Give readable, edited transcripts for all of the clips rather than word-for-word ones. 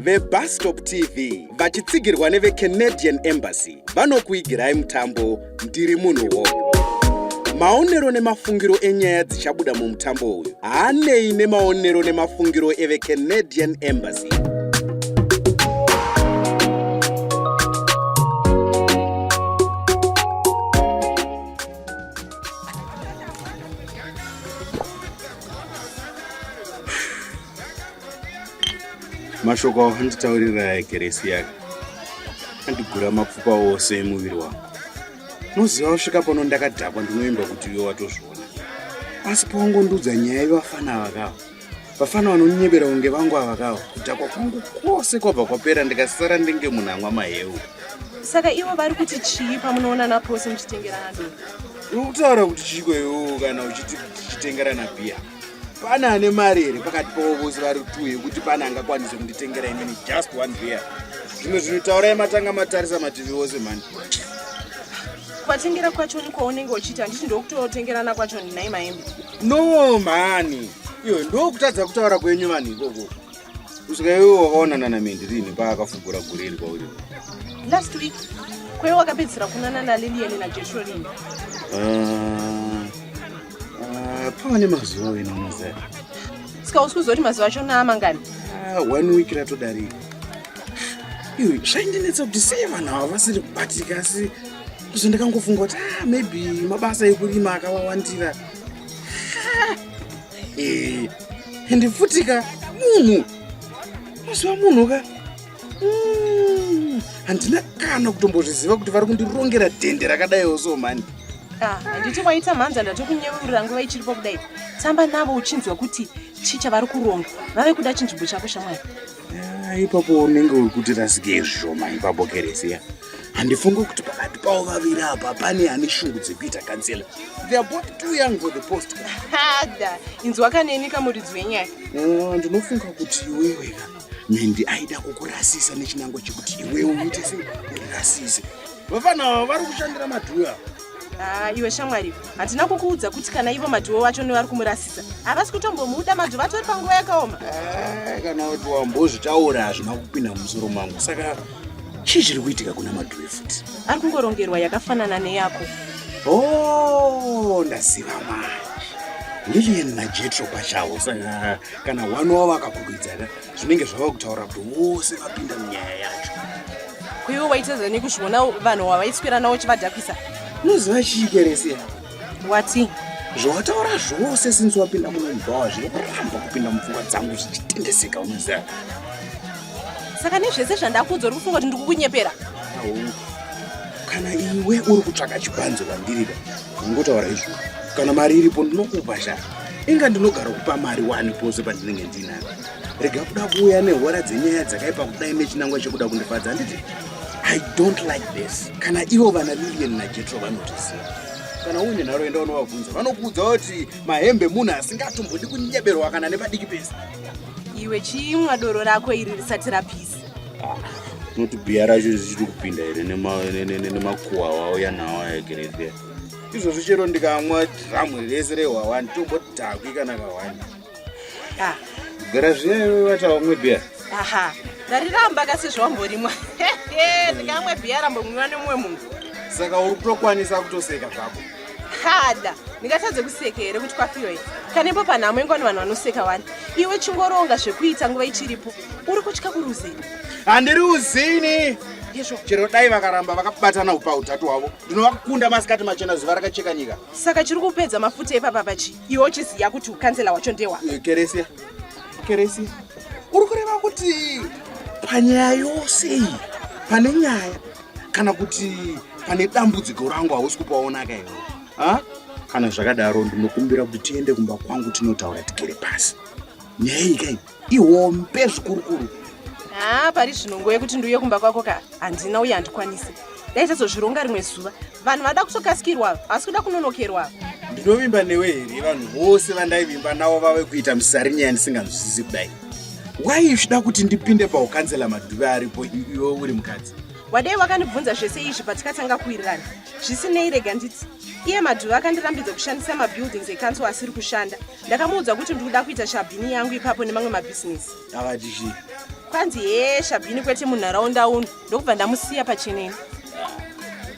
VeBustop TV vachitsigirwa neveCanadian Embassy vanokuigirai mutambo Ndiri Munhuwo. Maonero nemafungiro enyaya dzichabuda mumutambo uyu haanei nemaonero nemafungiro eveCanadian Embassy. Mashoko awanditaurira aya Geresi yake andigura mapfupa ose emuviri wangu. Unoziva kusvika pano ndakadhakwa ndinoimba kuti iwe watozviona. Asi pawangondiudza nyaya yevafana ava kawa. Vafana vanonyebera kunge vangu ava kawa. Kudhakwa kwangu kwose kwabva kwapera ndikasara ndinge munhu amwa maheu. Saka ivo vari kuti chii pamunoonana pose muchitengerana doro? Uri kutaura kuti chiiko iwewo kana uchiti tichitengerana bhiya? Pane ane mari here pakati pavo vose vari two yekuti pane angakwanise kunditengera inini just one beer? Zvimwe zvinhu taurai matanga matarisa mativi ose mhani. Kuvatengera kwachoni kwaunenge uchiita handiti ndokutotengerana kwacho nhai maembe? No mhani, iwe ndokutadza kutaura kwenyu vanhu ikoko. Kusvika iwe wakaonana naMendi rini paakafugura gureri kwauri? Last week. Kwaiwe wakapedzisira kunana naLilian naJethro rini? Uh, Ah, pava nemazuva wena unoziva. Saka usi kuziva kuti mazuva acho naamangani? Ah, one week ratodarika. Iwe zvaindinetsa kuti sei vanhu ava vasiri kubatika asi kuzo ndakangofunga kuti ah, maybe mabasa ekurima akavawandira. Ah, eh, ende futika munhu mazuva munhu ka Mm, handina kana kutombozviziva kuti vari kundirongera dhende rakadaiwo so mhani ah, handiti waita mhanza ndatokunyeurira nguva ichiripo kudai tamba navo uchinzwa kuti chii chavari kuronga vave kuda chinzvimbo chako shamwari ah, ipapo unenge uri kuti rasikei zvishoma ipapo keresiya handifungi kuti pakati pavo vaviri apa pane ane shungu dzekuita kansela they are both too young for the post hada inzwa kaneni kamuridzi wenyaya ah, ndinofunga kuti iwewe ka Mendi aida kukurasisa nechinangwa chekuti iwewe uite sei urasise. Vafana ava vari kushandira madhuwe ava. Ah, iwe shamwari, handina kukuudza kuti kana ivo madhuwe wacho nevari kumurasisa havasi kutombomuda madhuwe vatori panguva yakaoma. Eh, kana kuti wambozvitaura hazvina kupinda mumusoro mangu saka chii chiri kuitika kuna madhuwe futi? Ari kungorongerwa yakafanana neyako. Oh, ndaziva manje. Lilian naJetro pachavo saka kana one wavo akakwikwidzana zvinenge zvava kutaura kuti vose vapinda munyaya yacho kuiwe waitadza nekuzviona vanhu wavaiswera nawo chivadhakwisa unoziva chii keresiya wati zvawataura zvose since wapinda muno mubhawa zviri kuramba kupinda mupfungwa dzangu zvichitendeseka unoziva saka nezvese zvandakuudza uri kufunga kuti ndikukunyepera kana iwe uri kutsvaka chibanze kwandirika ungotaura izvozvo kana mari iripo ndinokupa sha inga ndinogara kupa mari wani pose pandinenge ndiinayo rega kuda kuuya nehora dzenyaya dzakaipa kudai nechinangwa chekuda kundifadza handiti i don't like this kana ivo vana lilian najetro vanotiziva kana uine nharo enda unovabvunza vanokuudza kuti mahembe munhu asingatombodi kunyeberwa kana nepadiki pese iwe chiimwa doro rako iri risati rapisa unoti bhiya racho richiri kupinda here nemakuwa wauya nawo aegereziya izvozvi chero ndikamwa dhiramu rese rehwahwa nditombodhakwi kana kahwani ah. gara zviya iwe vati bhiya aha ndariramba kasi zvawamborimwa ndikamwe bhiya rambomwiwa nemumwe munhu saka uri kutokwanisa kutoseka zvako hada ndingatadze kuseka here kuti kwafiwa here kana ipo panhamo ingwani vanhu vanoseka wani iwe chingoronga zvekuita nguva ichiripo uri kutya kuruzei handiri uzini izvo chero dai vakaramba vakabatana upa utatu hwavo ndinovakunda masikati machena zuva rakacheka nyika saka chiri kupedza mafuta ipapa pachi iwe uchiziva kuti ukansela wacho ndewa eh, keresia keresia uri kureva kuti panyaya yose iyi pane nyaya kana kuti pane dambudziko rangu hausi kupaonaka iwe kana zvakadaro ndinokumbira kuti tiende kumba kwangu tinotaura tigere pasi nyaya iyi kai ihombe zvikurukuru haa pari zvino nguva yekuti ndiuye kumba kwako ka handina uye handikwanisi dai tazozvironga rimwe zuva vanhu vada kutokasikirwa asi kuda kunonokerwa ndinovimba newe here vanhu vose vandaivimba navo vave kuita misarinya yandisinganzwisisi kudai why uchida kuti ndipinde paukansela madhuve aripo iwe uri mukadzi wadei wakandibvunza zvese izvi patikatanga kuwirirana zvisinei rega nditi iye madhuve akandirambidza kushandisa mabuildings ecouncil asiri kushanda ndakamuudza kuti ndikuda kuita shabhini yangu ipapo nemamwe mabhizinesi akati chii Kwanzi hee Shabhini kwete munharaunda uno ndokubva ndamusiya pacheneni.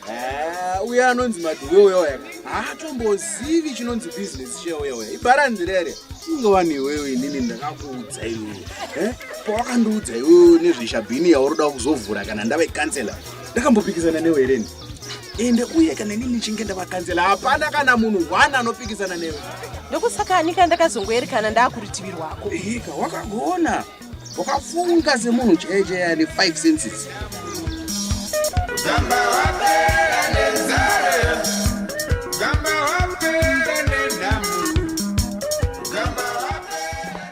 Ah, uya anonzi Madhuwe uya uya haatombozivi chinonzi business chiya uya uya ibharanzi rere ingowani iwewe inini ndakakuudza iwewe eh? pawakandiudza iwewe nezveshabhini yauri kuda kuzovhura kana ndave kansela ndakambopikisana newe here ende uye kana inini ndichinge ndava kansela hapana kana munhu one anopikisana newe ndokusaka anika ndakazongoerekana ndaakurutivi rwako ika wakagona wakafunga semunhu chaiye chaiye ane 5 senses Gamba wapera nenzara, gamba wapera nenhamo, gamba wapera.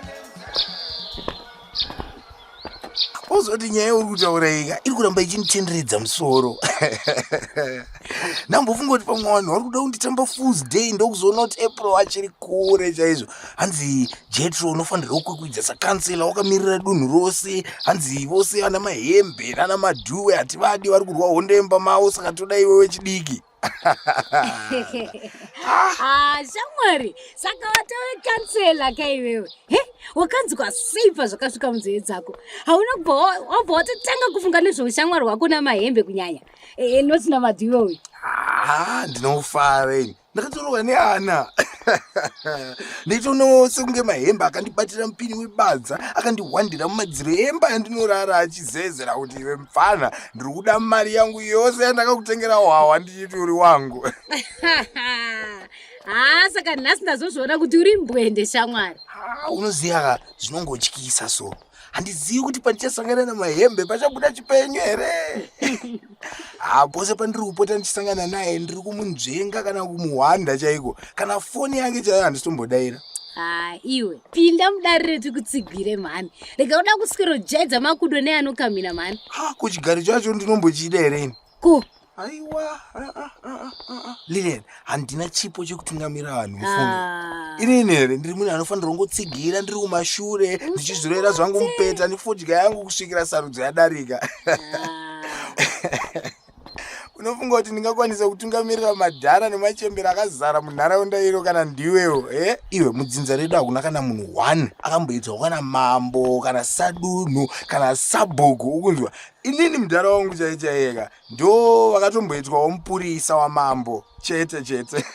Ozoti nyaya uri kutaura ika iri kuramba ichinitenderedza musoro. Ndambofunga kuti pamwe vanhu vari kuda kunditamba Fools Day ndokuzoona kuti April achiri kure chaizvo. Hanzi Jetro unofanirwa kukwikwidza sakansela wakamirira dunhu rose. Hanzi vose vana Mahembe nana Madhuwe hativadi vari kurwa hondo yemba mavo saka toda iwe wechidiki. Ah, shamwari saka watove kansela ka iwewe he wakanzwa sei pazvakasvika munzeve dzako hauna kubva wabva watotanga kufunga nezveushamwari hwako namahembe kunyanya e, e, not namadhiwe uyu ah, ndinofara ini ndakatorohwa neana ndaitono sekunge mahembe akandibatira mupini webadza akandihwandira mumadziro emba yandinorara achizezera kuti iwe mupfana ndiri kuda mari yangu yose yandakakutengera hwahwa ndichiti uri wangu haa saka nhasi ndazozviona kuti uri mbwende shamwari unoziva ka zvinongotyisa so handizivi kuti pandichasangana namahembe pachabuda chipenyu here ha pose pandiri kupota ndichisangana naye ndiri kumunzvenga kana kumuhwanda chaiko kana foni yake chaiyo handisitombodaira ha iwe pinda mudarire tikutsigwire mhani rega uda kuswerojaidza makudo neanokamhina mhani ha kuchigaro chacho ndinombochida here ini ko aiwa ah, ah, ah, lilian handina chipo chekutungamira vanhu mufunge inini here ndiri munhu anofanira kungotsigira ndiri kumashure ndichizviroera zvangu mupeta nefodya yangu kusvikira sarudzo yadarika unofunga kuti ndingakwanisa kutungamirira madhara nemachembere akazara munharaunda iro kana ndiwewo e eh? iwe mudzinza redu hakuna kana munhu one akamboitwa kana mambo kana sadunhu kana sabhuku ukunzwa inini mudhara wangu chaiye chaiyeka ndo vakatomboitwawo mupurisa wamambo chete chete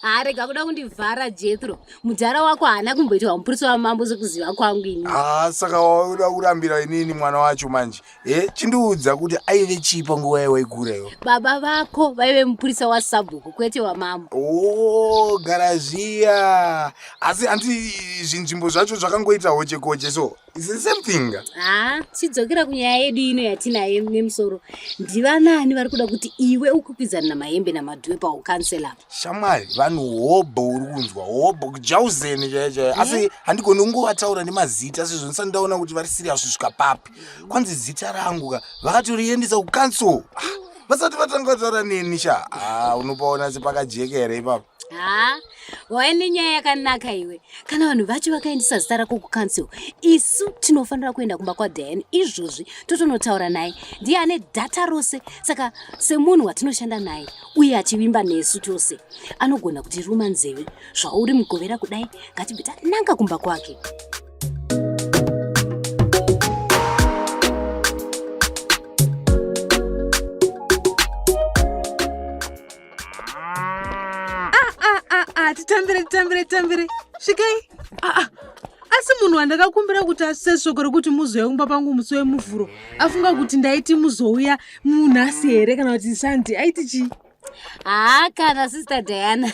haa rega kuda kundivhara jethro mudhara wako haana kumboitwa mupurisa wamambo sekuziva kwangu ini haa saka wauda kurambira inini mwana wacho manje e chindiudza kuti aive chii panguva yawaikura iwe baba vako vaive mupurisa wasabhuku kwete wamambo o gara zviya asi hanti zvinzvimbo zvacho zvakangoita hochekoche so It's the same thing. Ah, chidzokera kunyaya yedu ino yatinayo nemusoro. Ndivanani vari kuda kuti iwe ukwikwidzane naMahembe naMadhuwe paukansela? Shamwari, vanhu hobho uri kunzwa hobho kujauzeni chaiyo chaiyo. Asi eh? handigoni kungovataura nemazita sezvo ndisati ndaona kuti vari serious kusvika papi. Kwanzi zita rangu ka vakatoriendesa kucouncil. Ah, vasati vatanga kutaura neni sha. Ah, unopaona sepakajeka here ipapo? Haa, wauya nenyaya yakanaka iwe. Kana vanhu vacho vakaendesa zita rako kucouncil, isu tinofanira kuenda kumba kwaDiane izvozvi totonotaura naye. Ndiye ane data rose, saka semunhu watinoshanda naye uye achivimba nesu tose, anogona kutiruma nzeve. Zvauri mugovera kudai, ngatibve tananga kumba kwake. Ah, ah, ah, ah, titambire titambire titambire svikai ah, ah. asi munhu wandakakumbira kuti asise shoko rekuti muzouya kumba pangu musi wemuvhuro afunga kuti ndaiti muzouya munhasi here kana kuti sandi aiti chii haa kana sister diana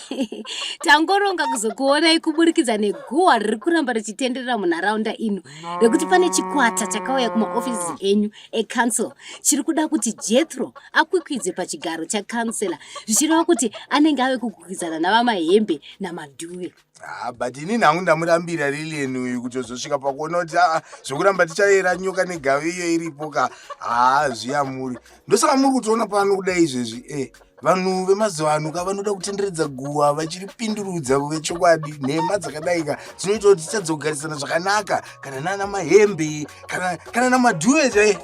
tangoronga kuzokuonai kuburikidza neguhwa riri kuramba richitenderera munharaunda ino rekuti pane chikwata chakauya kumaofisi enyu ecouncil chiri kuda kuti jethro akwikwidze pachigaro chakansela zvichireva kuti anenge ave kukwikwidzana navamahembe namadhuve Ah, but inini hangu ndamurambira lilian uyu kutozosvika pakuona kuti aa zvokuramba tichayera nyoka negavi iyo iripo ka haa zviyamuri ndosaka muri kutoona pano kudai izvezvi e eh. Vanhu vemazuva ano ka vanoda kutenderedza guwa vachiripindurudza kuve chokwadi. Nhema dzakadai ka dzinoita kuti tisadzogarisana zvakanaka kana nana mahembe kana kana namadhuve chaiye.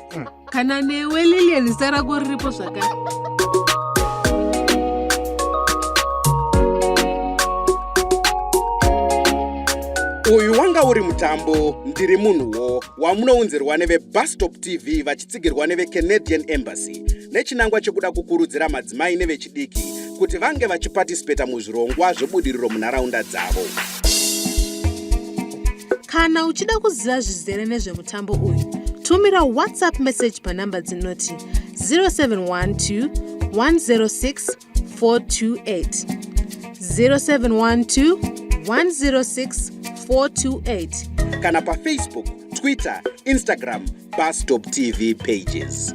Kana newe Lilian zita rako riripo zvakare. Uyu wanga uri mutambo ndiri munhuwo. Wamunounzirwa neveBustop TV vachitsigirwa neveCanadian Embassy nechinangwa chekuda kukurudzira madzimai nevechidiki kuti vange vachipatisipeta muzvirongwa zvebudiriro munharaunda dzavo. Kana uchida kuziva zvizere nezvemutambo uyu, tumira WhatsApp message panhamba dzinoti 0712 106 428, 0712 106 428, kana paFacebook, Twitter, Instagram, Bustop TV pages.